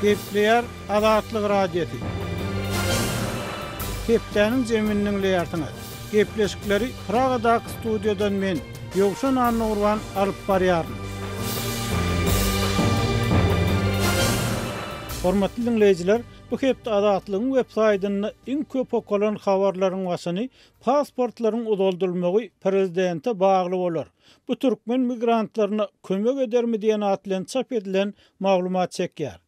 Gepleýär Azatlyk Radiosy. Hepdäniň jemini diňleýärsiňiz. Gepleşikleri Pragadaky studiýadan men, Ýowşan Annagurban alyp barýaryn. Hormatly diňleýjiler, bu hepde Azatlygyň websaýtynda iň köp okalan habarlaryň başyny pasportlaryň uzaldylmagy prezidente bagly bolar, bu türkmen migrantlaryna kömek edermi diýen at bilen çap edilen maglumat çekýär.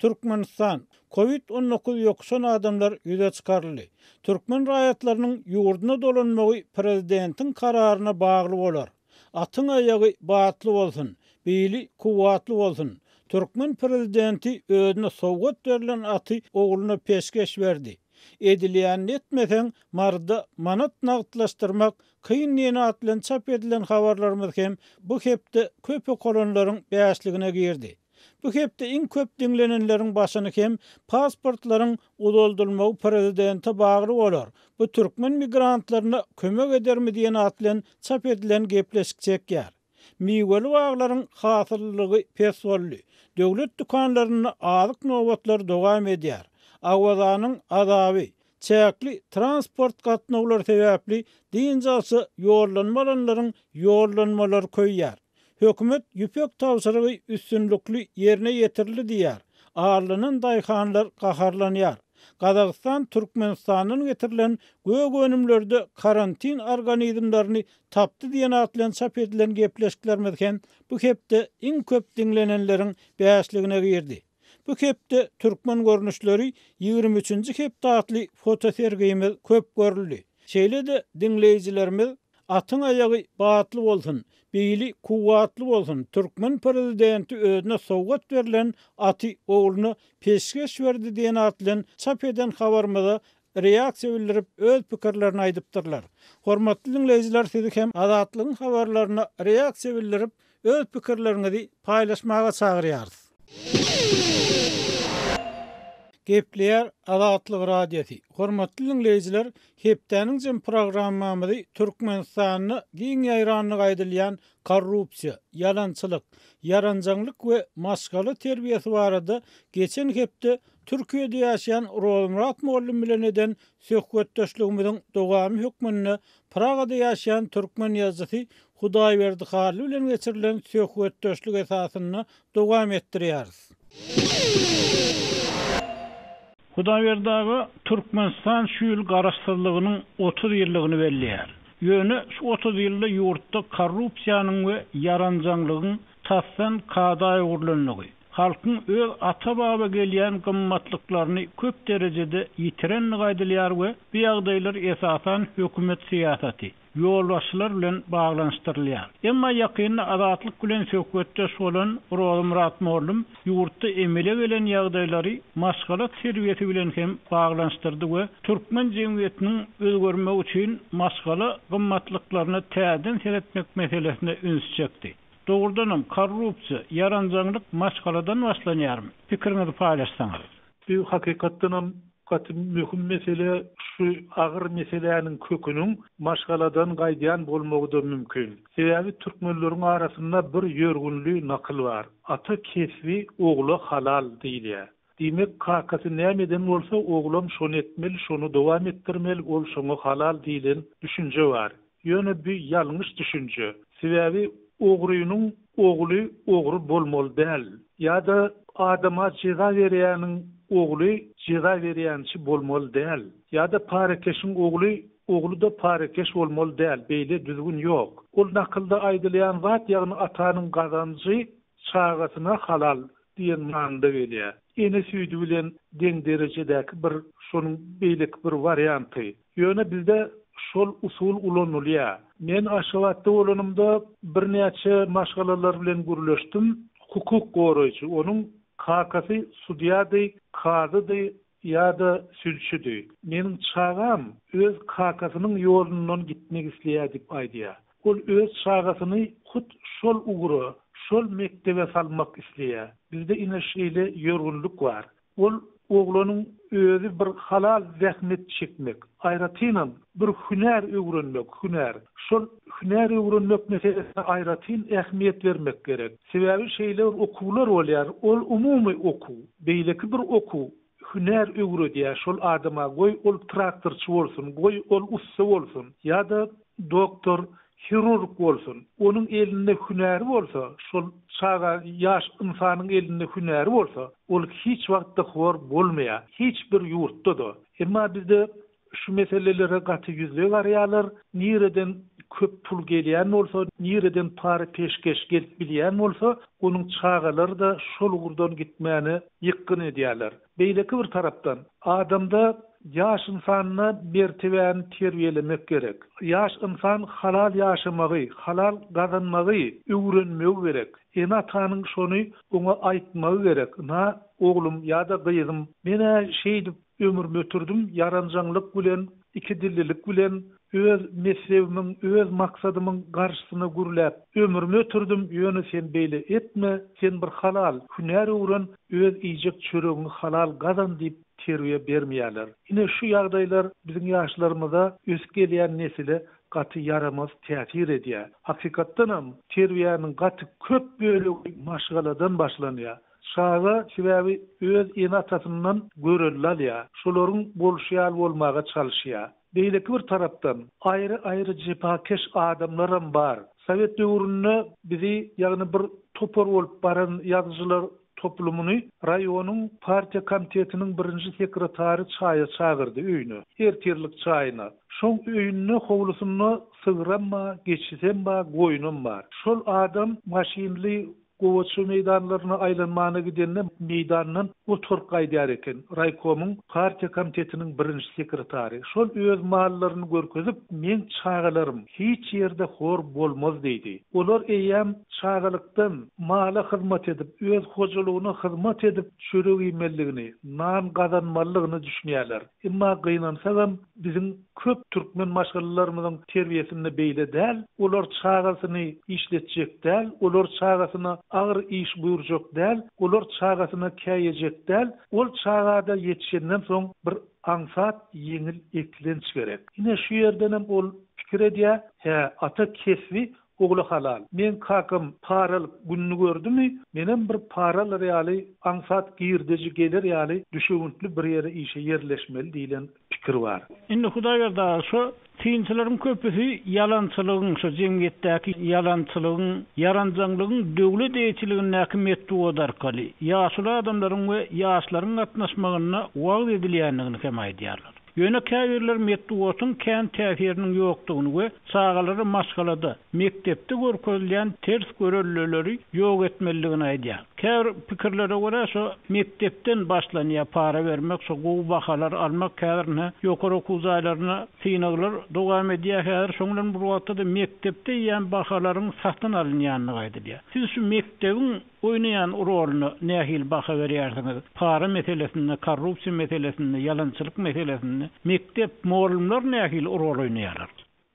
Türkmenistan, Covid 19 ýokuşan adamlar ýüze çykaryldy. Türkmen raýatlarynyň ýurduna dolanmagy prezidentiň kararyna bagly bolar. Atyň aýagy batly bolsun, bili kuwwatly bolsun. Türkmen prezidenti özüne sowgat berlen aty ogluna peşgeş berdi. Edilýänini etmeseň, Maryda manat nagtlaşdyrmak kyn diýen at bilen çap edilen habarlarymyz hem bu hepde köp okalanlaryň bäşligine girdi. Bu hepde iň köp diňlenenleriň başyny hem pasportlaryň uzaldylmagy prezidente bagly bolar, bu türkmen migrantlaryna kömek edermi diýen at bilen çap edilen gepleşik çekýär. Miweli baglaryň hasyllylygy pes boldy. Döwlet dükanlarynda azyk nobatlary dowam edýär. Awazanyň azaby, çäkli transport gatnawlary sebäpli dynç alşa ýollanma alanlaryň ýollanmalary köýýär. Hökümet ýüpek tabşyrygy üstünlikli ýerine ýetirildi diýýär. Aldanan daýhanlar gaharlanýar. Gazagystan Türkmenistandan getirilen gök önümlerde karantin organizmlerini tapdy diýen at bilen çap edilen gepleşiklerimiz hem bu hepde iň köp diňlenenleriň bäşligine girdi. Bu hepde Türkmen görnüşleri 23-nji hepde atly fotosergimiz köp görüldi. Şeýle-de diňleýjilerimiz Atyň aýagy batly bolsun, bili kuwwatly bolsun, türkmen prezidenti özüne sowgat berlen aty ogluna peşgeş berdi diýen at bilen çap eden habarymyza reaksiýa bildirip öz pikirlerini aýdypdyrlar. Hormatly diňleýjiler sizi hem Azatlygyň habarlaryna reaksiýa bildirip öz pikirleriňizi paýlaşmaga çagyrýarys. Gepleýär Azatlyk Radiosy. Hormatly diňleýjiler, hepdäniň jem programmamyzy Türkmenistanda giň ýaýrandygy aýdylýan korrupsiýa, ýalançylyk, ýaranjaňlyk we maşgala terbiýesi barada geçen hepde Türkiýede ýaşaýan Rozmyrat mugallym bilen eden söhbetdeşligimiziň dowamy hökmünde Pragada ýaşaýan türkmen ýazyjysy Hudaýberdi Hally bilen geçirilen söhbetdeşlik esasynda dowam etdirýäris. Hudaýberdi aga, Türkmenistan şu ýyl Garaşsyzlygynyň 30 ýyllygyny belleýär. Ýöne şu 30 ýylda ýurtda korrupsiýanyň we ýaranjaňlygyň tasdan kada öwrülenligi, halkyň öz ata-baba gelýän gymmatlyklaryny köp derejede ýitirendigi aýdylýar we bu ýagdaýlar esasan hökümet syýasaty, ýolbaşçylar bilen baglanyşdyrylýar. Emma ýakynda Azatlyk bilen söhbetdeş bolan Rozymyrat mollum ýurtda emele gelen ýagdaýlary maşgala terbiýesi bilen hem baglanyşdyrdy we türkmen jemgyýetiniň özgermegi üçin maşgala gymmatlyklaryna täzeden seretmek meselesine ünsi çekdi. Dogrudanam, korrupsiýa, ýaranjaňlyk maşgaladan başlanýarmy? Pikiriňizi paýlaşsaňyz. Bu hakykatdanam gaty möhüm mesele, şu agyr meseläniň köküniň maşgaladan gaýdýan bolmagy-da mümkin. Sebäbi türkmenleriň arasynda bir ýörgünli nakyl bar, Ata kesbi ogla halal diýilýär. Diýmek, kakasy näme eden bolsa, oglam şony etmeli, şony dowam etdirmeli, ol şoňa halal diýlen düşünje bar. Ýöne bu ýalňyş düşünje. Sebäbi ogrynyň ogly ogry bolmaly däl. Ýa-da adama jeza berýäniň ogly jeza berýänçi bolmaly däl. Ýa-da parakeşiň ogly ogly-da parakeş bolmaly däl. Beýle düzgün ýok. Ol nakylda aýdylýan zat, ýagny atanyň gazanjy çagasyna halal diýen manyda gelýär. Ene süýdi bilen deň derejedäki bir şonuň beýleki bir warianty. Ýöne bizde şol usul ulanylýar. Men Aşgabatda bolanymda birnäçe maşgalalar bilen gürleşdim. Hukuk goraýjy, onuň kakasy sudýady, kazydy ýa-da sülçüdi. Meniň çagam öz kakasynyň ýolundan gitmek isleýär diýip aýdýar. Ol öz çagasyny hut şol ugra, şol mekdebe salmak isleýär. Bizde ine şeýle ýörgünlik bar. Ol. Oglanyň özi bir halal zähmet çekmek, aýratynam bir hünär öwrenmek, hünär. Şol hünär öwrenmek meselesine aýratyn ähmiýet bermek gerek. Sebäbi şeýle bir okuwlar bolýar, ol umumy okuw. Beýleki bir okuw hünär öwredýär şol adama, goý ol traktorçy bolsun, goý ol ussa bolsun ýa-da doktor, hirurg bolsun. Onuň elinde hünäri bolsa, şol çaga, ýaş ynsanyň elinde hünäri bolsa, ol hiç wagtda hor bolmaýar, hiç bir ýurtda-da. Emma bizde Şu meselelere gaty ýüzleý garaýarlar, nireden köp pul gelýän bolsa, nireden para-peşgeş gelip bilýän bolsa, onuň çagalary-da şol ugurdan gitmäne ýykgyn edýärler. Beýleki bir tarapdan, adamda, ýaş ynsanda mertebäni terbiýelemek gerek. Ýaş ynsan halal ýaşamagy, halal gazanmagy öwrenmegi gerek. Ene-atanyň şony oňa aýtmagy gerek, Ynha, oglum ýa-da gyzym, men-ä şeýdip Ömrümi ötürdim ýaranjaňlyk bilen, ikidillilik bilen, öz messebimiň, öz maksadymyň garşysyna gürläp. Ömrümi ötürdim, ýöne sen beýle etme, sen bir halal hünär öwren, öz iýjek çöregiňi halal gazan diýip terbiýe bermeýärler. Ine şu ýagdaýlar biziň ýaşlarymyza, ösüp gelýän nesile gaty ýaramaz täsir edýär. Hakykatdanam terbiýäniň gaty köp bölegi maşgaladan başlanýar. Çaga sebäbi öz ene-atasyndan görelde alýar, şolaryň bolşy ýaly bolmaga çalyşýar. Beýleki bir tarapdan, aýry-aýry jepakeş adamlaram bar. Sowet döwründe bizi, ýagny bir topar bolup baran ýazyjylar toplumyny raýonyň partiýa komitetiniň birinji sekretary çaýa çagyrdy öýüne, ertirlik çaýyna. Şoň öýünde howlusynda sygram bar, geçisem bar, goýnam bar. Şol adam maşynly Gowaça meýdanlaryna aýlanmana gidende meýdandan oturyp gaýdýar eken. Raýkomyň partiýa komitetiniň birinji sekretary. Şol öz mallaryny görkezip, Meň çagalarym hiç ýerde hor bolmaz diýdi. Olar eýýäm çagalykdan mala hyzmat edip, öz hojalygyna hyzmat edip çörek iýmelidigini, nan gazanmalydygyny düşünýärler. Emma gynansagam biziň köp türkmen maşgalalarymyzyň terbiýesinde beýle däl, olar çagasyny işletjek däl, olar çagasyna agyr iş buýurjak däl, olar çagasyna käýejek däl, ol çagada ýetişenden soň bir aňsat ýeňil eklenç gerek. Ine şu ýerdenem ol pikir edýär, hä ata kesbi Ogla halal. Meň kakam para alyp gününi gördümi, menem bir para alar ýaly aňsat girdeji geler ýaly düşewüntli bir ýere işe ýerleşmeli diýlen pikir bar. Indi Hudaýberdi aga şo synçylaryň köpüsi ýalançylygyň şo jemgyýetdäki ýalançylygyň, ýaranjaňlygyň döwlet eýeçiligindäki metbugat arkaly, ýaşuly adamlaryň we ýaşlaryň gatnaşmagynda wagyz edilýändigini hem aýdýarlar. Ýöne käbirler metbugatyň kän täsiriniň ýokdugyny we çagalara maşgalada, mekdepde görkezilýän ters göreldeleri ýok etmelidigini aýdýar. Käbir pikirlere görä şo mekdepden başlanýar para bermek, şo gowy bahalar almak käbir ine ýokary okuw jaýlarynda synaglar dowam edýär häzir şoň bilen bir wagtda-da mekdepde eýýäm bahalaryň satyn alynýandygy aýdylýar. Siz şu mekdebiň oýnaýan roluna nähili baha berýärsiňiz? Para meselesinde, korrupsiýa meselesinde, ýalançylyk meselesinde mekdep, mugallymlar nähili rol oýnaýarlar?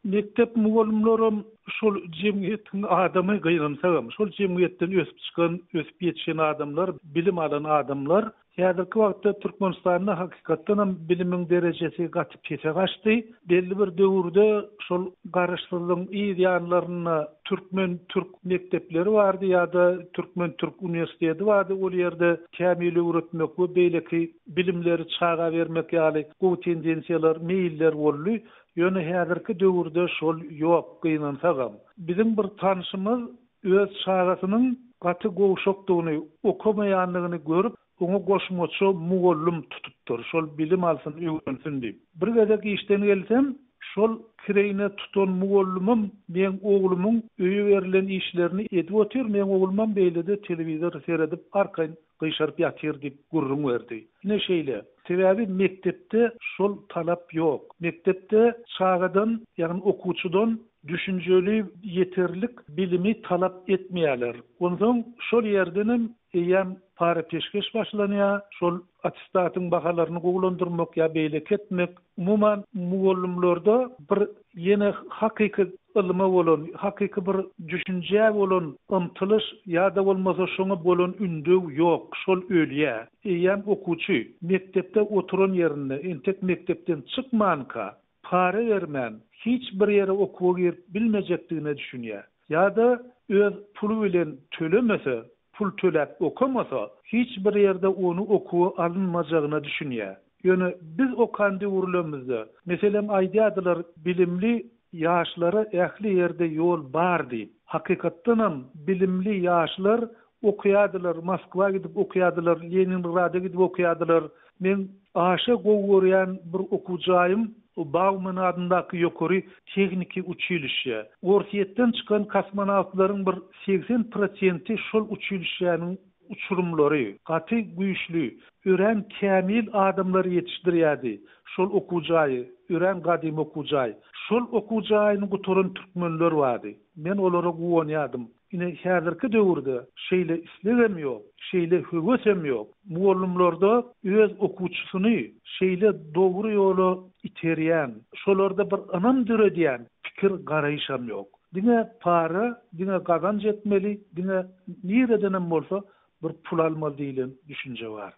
Mekdep mugallymlaram şol jemgyýetiň adamy, gynansagam, şol jemgyýetden ösüp çykan, ösüp ýetişen adamlar, bilim alan adamlar. Häzirki wagtda Türkmenistanda hakykatdanam bilimiň derejesi gaty pese gaçdy. Belli bir döwürde şol garaşsyzlygyň yz ýanlarynda türkmen-türk mekdepleri bardy ýa-da türkmen-türk uniwersiteti bardy, ol ýerde kämil öwretmek we beýleki bilimleri çaga bermek ýaly gowy tendensiýalar, meýiller boldy. Ýöne häzirki döwürde şol ýok, gynansagam. Biziň bir tanşymyz öz çagasynyň gaty gowşakdygyny, okamaýandygyny görüp, oňa goşmaça mugallym tutupdyr, şol bilim alsyn, öwrensin diýip. Bir gezek işden gelsem, şol kireýine tutan mugallymym meň oglumyň öýe berlen işlerini edip otyr, meň oglumam beýlede telewizor seredip arkaýyn gyşaryp ýatyr diýip gürrüň berdi. Ine şeýle. Sebäbi mekdepde şol talap ýok. Mekdepde çagadan, ýagny okuwçydan düşünjeli ýeterlik bilimi talap etmeýärler. Onsoň şol ýerdenem eýýäm para-peşgeş başlanýar, şol attestatyň bahalaryny gowulandyrmak ýa beýleki etmek. Umuman, mugallymlarda bir ýene hakyky. ylma bolan, hakyky bir düşünjä bolan ymtylyş ýa-da bolmasa şoňa bolan ündew ýok, şol ölýär. Eýýäm okuwçy mekdepde oturan ýerinde, entek mekdepden çykmanka, para bermän hiç bir ýere okuwa girip bilmejekdigine düşünýär. Ýa-da öz puly bilen tölemese, pul töläp okamasa, hiç bir ýerde ony okuwa alynmajagyna düşünýär. Ýöne biz okan döwürlerimizde, meselem, aýdýardylar, bilimli ýaşlara ähli ýerde ýol bar diýip. Hakykatdanam, bilimli ýaşlar okaýardylar, Moskwa gidip okaýardylar, Leningrada gidip okaýardylar. Meň aşa gowy görýän bir okuw jaýym Bauman adyndaky ýokary tehniki uçilişşe. Orsýetden çykan kosmonawtlaryň bir 80 prosenti şol uçilişşäniň uçurymlary. Gaty güýçli, örän kämil adamlary ýetişdirýärdi şol okuw jaýy, örän gadymy okuw jaý. Şol okuw jaýyny gutaran türkmenler bardy. Men olara guwanýardym. Ine, häzirki döwürde şeýle islegem ýok, şeýle höwesem ýok. Mugallymlarda öz okuwçysyny şeýle dogry ýola iterýän, şolarda bir ynam döredýän pikir-garaýyşam ýok. Diňe para, diňe gazanç etmeli, diňe niredenem bolsa bir pul almaly diýlen düşünje bar.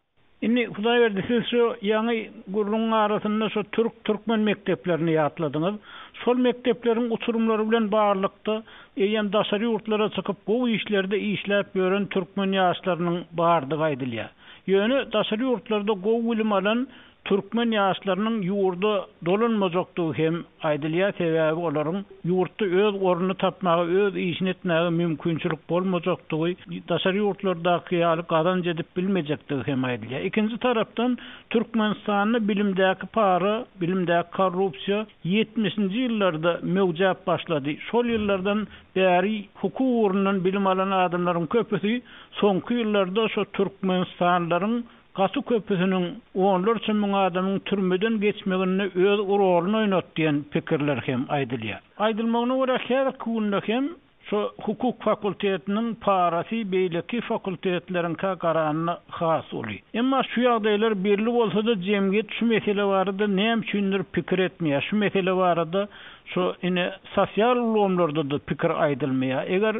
Indi Hudaýberdi siz şu ýaňy gürrüňiň arasynda şu türk türkmen mekdeplerini ýatladyňyz. Şol mekdepleriň uçurymlary bilen baglylykda eýýäm daşary ýurtlara çykyp gowy işlerde işläp ýören türkmen ýaşlarynyň bardygy aýdylýar. Ýöne daşary ýurtlarda gowy bilim alan Türkmen ýaşlarynyň ýurda dolanmajakdygy hem aýdylýar, sebäbi olaryň ýurtda öz ornuny tapmaga, öz işini etmäge mümkinçilik bolmajakdygy, daşary ýurtlardaky ýaly gazanç edip bilmejekdigi hem aýdylýar. Ikinji tarapdan, Türkmenistanda bilimdäki para, bilimdäki korrupsiýa ýetmişinji ýyllarda möwjäp başlady. Şol ýyllardan bäri hukuk ugrundan bilim alan adamlaryň köpüsi soňky ýyllarda şo türkmenistanlylaryň Gaty köpüsiniň, onlarça müň adamyň türmeden geçmeginde öz roluny oýnatdy diýen pikirler hem aýdylýar. Aýdylmagyna görä, häzirki günde hem şu hukuk fakultetiniň parasy beýleki fakultetleriňkä garanda has uly. Emma şu ýagdaýlar belli bolsa-da jemgyýet şu mesele barada näme üçindir pikir etmeýär. Şu mesele barada şu ine sosial ulgamlarda-da pikir aýdylmaýar. Eger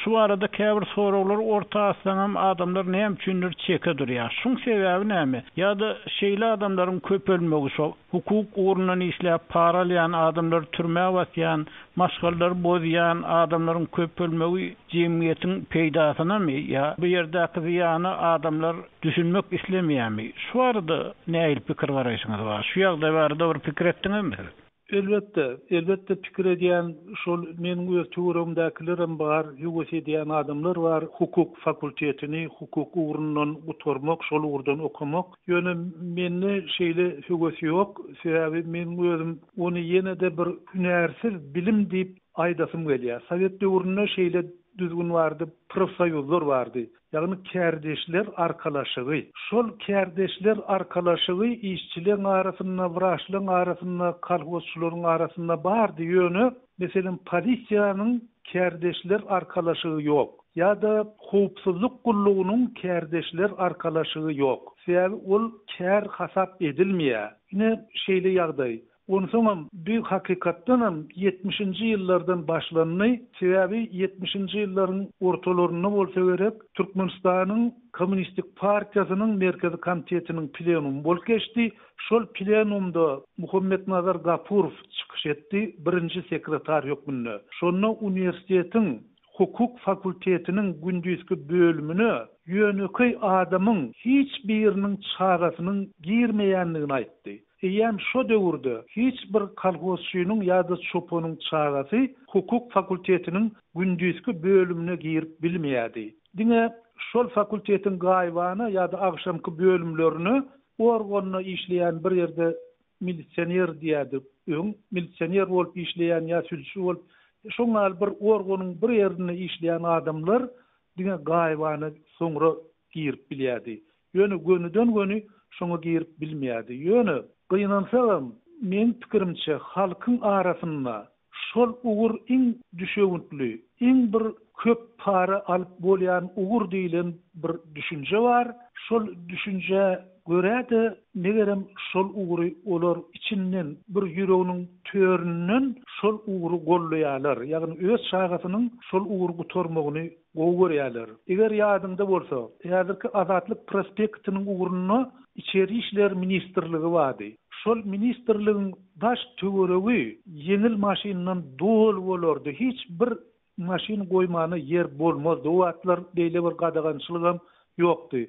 Şu barada käbir soraglary orta atsaňam adamlar näme üçindir çeke durýar. Şuň sebäbi näme? Ýa-da şeýle adamlaryň köpelmegi şo hukuk ugrundan işläp para alýan, adamlary türmä basýan, maşgalalary bozýan adamlaryň köpelmegi jemgyýetiň peýdasynamy ýa bu ýerdäki zyýana adamlar düşünmek islemeýärmi? Şu barada nähili pikir garaýşyňyz bar? Şu ýagdaý barada bir pikir etdiňizmi siz? Elbetde, elbetde pikir edýän şol meniň öz töweregimdäkilerem bar, höwes edýän adamlar bar, hukuk fakultetini hukuk ugrundan gutarmak, şol ugurdan okamak. Ýöne mende şeýle höwes ýok, sebäbi meniň özüm ony ýene-de bir hünärsiz bilim diýip aýdasym gelýär. Sowet döwründe şeýle düzgün bardy, profsoýuzlar bardy. Ýagny kärdeşler arkalaşygy. Şol kärdeşler arkalaşygy işçileň arasynda, wraçlaň arasynda, kolhozçylaryň arasynda bardy, ýöne, meselem, polisiýanyň kärdeşler arkalaşygy ýok. Ýa-da howpsuzlyk gullugynyň kärdeşler arkalaşygy ýok. Sebäbi ol kär hasap edilmeýär. Ine, şeýle ýagdaý. Onsoňam bu hakykatdanam ýetmişinji ýyllardan başlandy, sebäbi ýetmişinji ýyllaryň ortalarynda bolsa gerek, Türkmenistanyň Kommunistik partiýasynyň Merkezi Komitetiniň plenumy bolup geçdi. Şol plenumda Muhammetnazar Gapurow çykyş etdi, birinji sekretar hökmünde. Şonda uniwersitetiň hukuk fakultetiniň gündizki bölümine ýönekeý adamyň hiç biriniň çagasynyň girmeýändigini aýtdy. Eýýäm şo döwürde hiç bir kolhozçynyň ýa-da çopanyň çagasy hukuk fakultetiniň gündizki bölümine girip bilmeýärdi. Diňe şol fakultetiň gaýybana ýa-da agşamky bölümlerine organda işleýän bir ýerde milisioner diýerdik öň, milisioner bolup işleýän ýa sülçi bolup, şoň ýaly bir organyň bir ýerinde işleýän adamlar diňe gaýybana soňra girip bilýärdi. Ýöne gönüden-göni şoňa girip bilmeýärdi. Ýöne, gynansagam, meň pikirimçe, halkyň arasynda Şol ugur iň düşewüntli, iň bir köp para alyp bolýan ugur diýlen bir düşünje bar. Şol düşünjä görä-de, megerem, şol ugry olar içinden, bir ýüreginiň töründen şol ugry gollaýarlar. Ýagny öz çagasynyň şol ugry gutarmagyny gowy görýärler. Eger ýadyňda bolsa, häzirki Azatlyk prospektiniň ugrunda Içeri işler ministrligi bardy. Şol ministrligiň daş töweregi ýeňil maşyndan doly bolardy. Hiç bir maşyn goýmana ýer bolmazdy. O wagtlar beýle bir gadagançylygam ýokdy.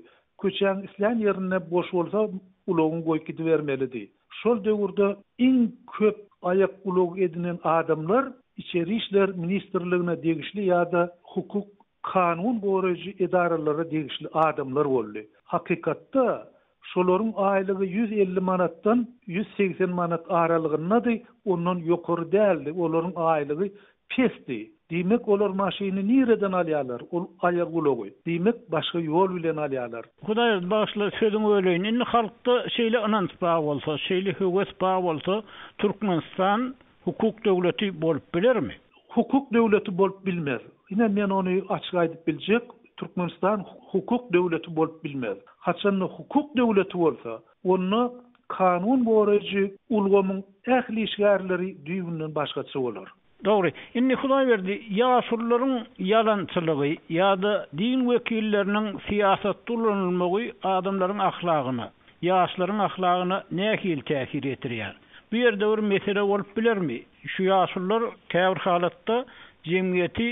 Köçäň islän ýerinde boş bolsa ulagyňy goýup gidibermelidi. Şol döwürde iň köp aýak ulag edinen adamlar Içeri işler ministrligine degişli ýa-da hukuk kanun goraýjy edaralara degişli adamlar boldy. Hakykatda, şolaryň aýlygy 150 manatdan 180 manat aralygyndady, ondan ýokary däldi, olaryň aýlygy pesdi. Diýmek, olar maşyny nireden alýarlar, ol aýagulagy? Diýmek, başga ýol bilen alýarlar. Hudaýberdi, bagyşla, sözüňi böleýin. Indi halkda şeýle ynanç bar bolsa, şeýle höwes bar bolsa, Türkmenistan hukuk döwleti bolup bilermi? Hukuk döwleti bolup bilmez. Ine, men ony açyk aýdyp biljek, Türkmenistan hukuk döwleti bolup bilmez. Haçanda hukuk döwleti bolsa, onda kanun goraýjy ulgamyň ähli işgärleri düýbünden başgaça bolar. Dogry. Indi Hudaýberdi, ýaşulularyň ýalançylygy ýa-da din wekilleriniň syýasatda ulanylmagy adamlaryň ahlagyna, ýaşlaryň ahlagyna nähili täsir ýetirýär? Bu ýerde bir mesele bolup bilermi? Şu ýaşulular käbir halatda jemgyýeti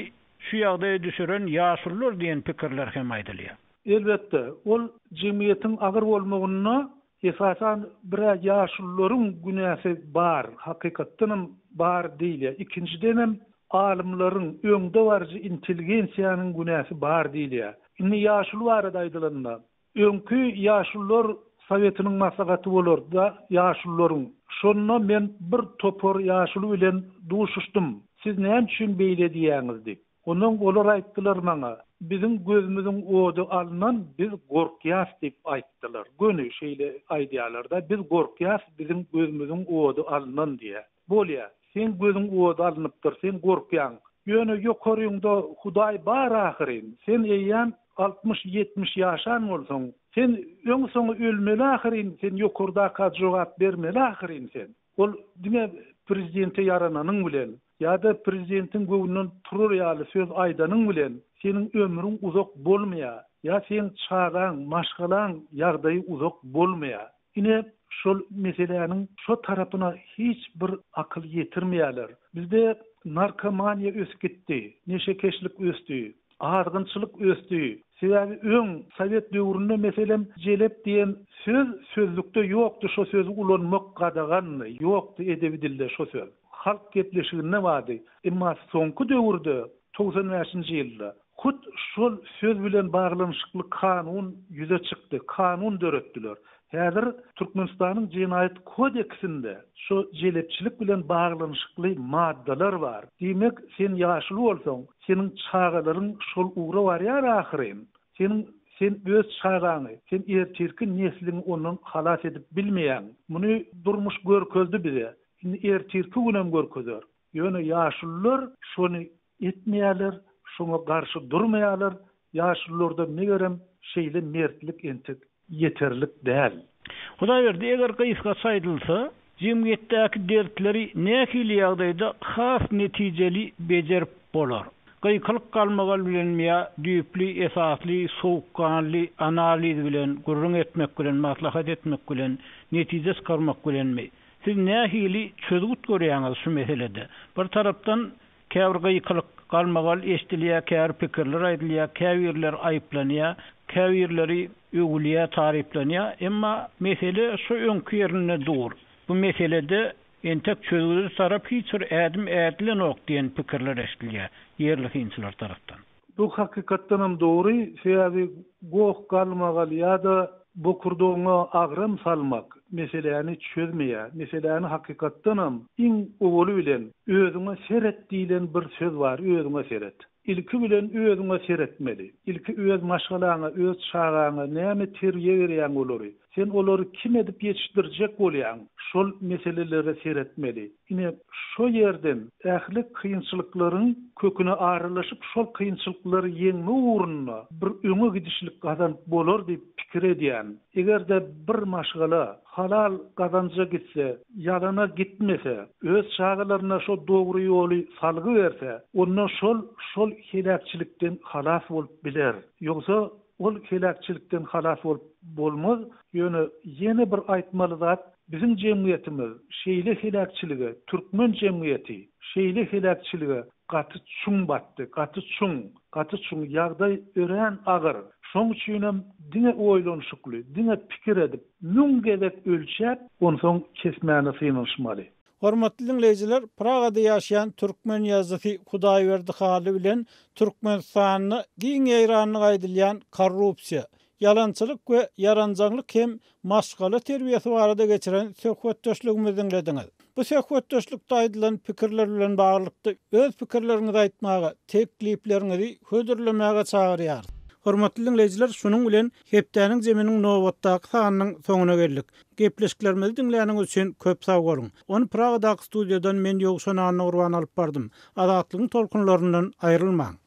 şu ýagdaýa düşüren ýaşulular diýen pikirler hem aýdylýar. Elbetde, ol jemgyýetiň agyr bolmagynda esasan bir-ä ýaşulularyň günäsi bar, hakykatdanam bar diýilýär. Ikinjidenem alymlaryň, öňdebaryjy intelligensiýanyň günäsi bar diýilýär. Indi ýaşuly barada aýdylanda, Öňki ýaşulular sowetiniň maslahaty bolardy-da, ýaşulularyň. Şonda men bir topar ýaşuly bilen duşuşdym. Siz näme üçin beýle diýýäňiz diýip. Onsoň olar aýtdylar maňa, Biziň gözümiziň ody alnan, biz gorkýas diýip aýtdylar. Göni şeýle aýdýarlar-da, biz gorkýas, biziň gözümiziň ody alnan diýýär. Bolýa, seň gözüň ody alnypdyr, sen gorkýaň. Ýöne ýokaryňda Hudaý bar ahyryn. Sen eýýäm altmyş-ýetmiş ýaşan bolsaň, sen öň-soňy ölmeli ahyryn, sen ýokardaka jogap bermeli ahyryn sen. Ol diňe prezidente ýarananyň bilen ýa-da prezidentiň göwnünden turar ýaly söz aýdanyň bilen seniň ömrüň uzak bolmaýar, ýa seň çagaň, maşgalaň ýagdaýy uzak bolmaýar. Ine, şol meseläniň şo tarapyna hiç bir akyl ýetirmeýärler. Bizde narkomaniýa ösüp gitdi, neşekeşlik ösdi, azgynçylyk ösdi. Sebäbi öň, sowet döwründe, meselem, jelep diýen söz sözlükde ýokdy, şo sözi ulanmak gadagandy, ýokdy edebi dilde şo söz. Halk gepleşiginde bardy. Emma soňky döwürde, 95-nji ýylda, Hut şol söz bilen baglanyşykly kanun ýüze çykdy, kanun döretdiler. Häzir Türkmenistanyň Jenaýat kodeksinde şo jelepçilik bilen baglanyşykly maddalar bar. Diýmek, sen ýaşuly bolsaň, seniň çagalaryň şol ugra barýar ahyryn. Seniň sen öz çagaňy, sen ertirki nesliňi ondan halas edip bilmeýäň. Muny durmuş görkezdi bize. Indi ertirki günem görkezer. Ýöne ýaşulular şony etmeýärler, şoňa garşy durmaýarlar, ýaşulularda megerem şeýle mertlik entek ýeterlik däl. Hudaýberdi, eger gysgaça aýdylsa, jemgyýetdäki dertleri nähili ýagdaýda has netijeli bejerip bolar? Gykylyk galmagal bilenmi ýa düýpli, esasly, sowukganly analiz bilen, gürrüň etmek bilen, maslahat etmek bilen, netije çykarmak bilenmi? Siz nähili çözgüt görýäňiz şu meselede? Bir tarapdan käbir gykylyk, galmagal eşdilýär, käbir pikirler aýdylýar, käbirleri aýyplanýar, käbirleri öwülýär, taryplanýar, emma mesele şu öňki ýerinde dur. Bu meselede entek çözgüde tarap hiç bir ädim ädilenok diýen pikirler eşdilýär ýerli synçylar tarapdan. Bu hakykatdanam dogry, sebäbi goh-galmagal ýa-da bokurdagyňa agram salmak meseläni çözmeýär. Meseläni hakykatdanam iň owaly bilen özüňe seret diýlen bir söz bar, özüňe seret. Ilki bilen özüňe seretmeli. Ilki öz maşgalaňa, öz çagaňa näme terbiýe berýäň olary. Sen olary kim edip ýetişdirjek bolýaň? Şol meselelere seretmeli. Ine, şo ýerden ähli kynçylyklaryň köküne aralaşyp, şol kynçylyklary ýeňmek ugrunda bir öňe gidişlik gazanyp bolar diýip pikir edýän. Eger-de bir maşgala halal gazanja gitse, ýalana gitmese, öz çagalaryna şo dogry ýoly salgy berse, onda şol şol heläkçilikden halas bolup biler. Ýogsa ol heläkçilikden halas bolup bolmaz. Ýöne ýene bir aýtmaly zat, biziň jemgyýetimiz şeýle heläkçilige, türkmen jemgyýeti şeýle heläkçilige gaty çuň batdy, gaty çuň, gaty çuň, ýagdaý örän agyr. Şoň üçinem diňe oýlanyşykly, diňe pikir edip, müň gezek ölçäp, onsoň kesmäne synanyşmaly. Hormatly diňleýjiler, Pragada ýaşaýan türkmen ýazyjysy Hudaýberdi Hally bilen Türkmenistanda giň ýaýrandygy aýdylýan korrupsiýa, ýalançylyk we ýaranjaňlyk hem maşgala terbiýesi barada geçiren söhbetdeşligimizi diňlediňiz. Bu söhbetdeşlikde aýdylan pikirler bilen baglylykda öz pikirleriňizi aýtmaga, teklipleriňizi hödürlemäge çagyrýarys. Hormatly diňleýjiler, şunuň bilen hepdäniň zeminiň nobatdaky sanynyň soňuna geldik. Gepleşiklerimizi diňläniňiz üçin köp sag boluň. Ony Pragadaky studiýadan men Ýowşan Annagurban alyp bardym. Azatlygyň tolkunlaryndan aýrylmaň!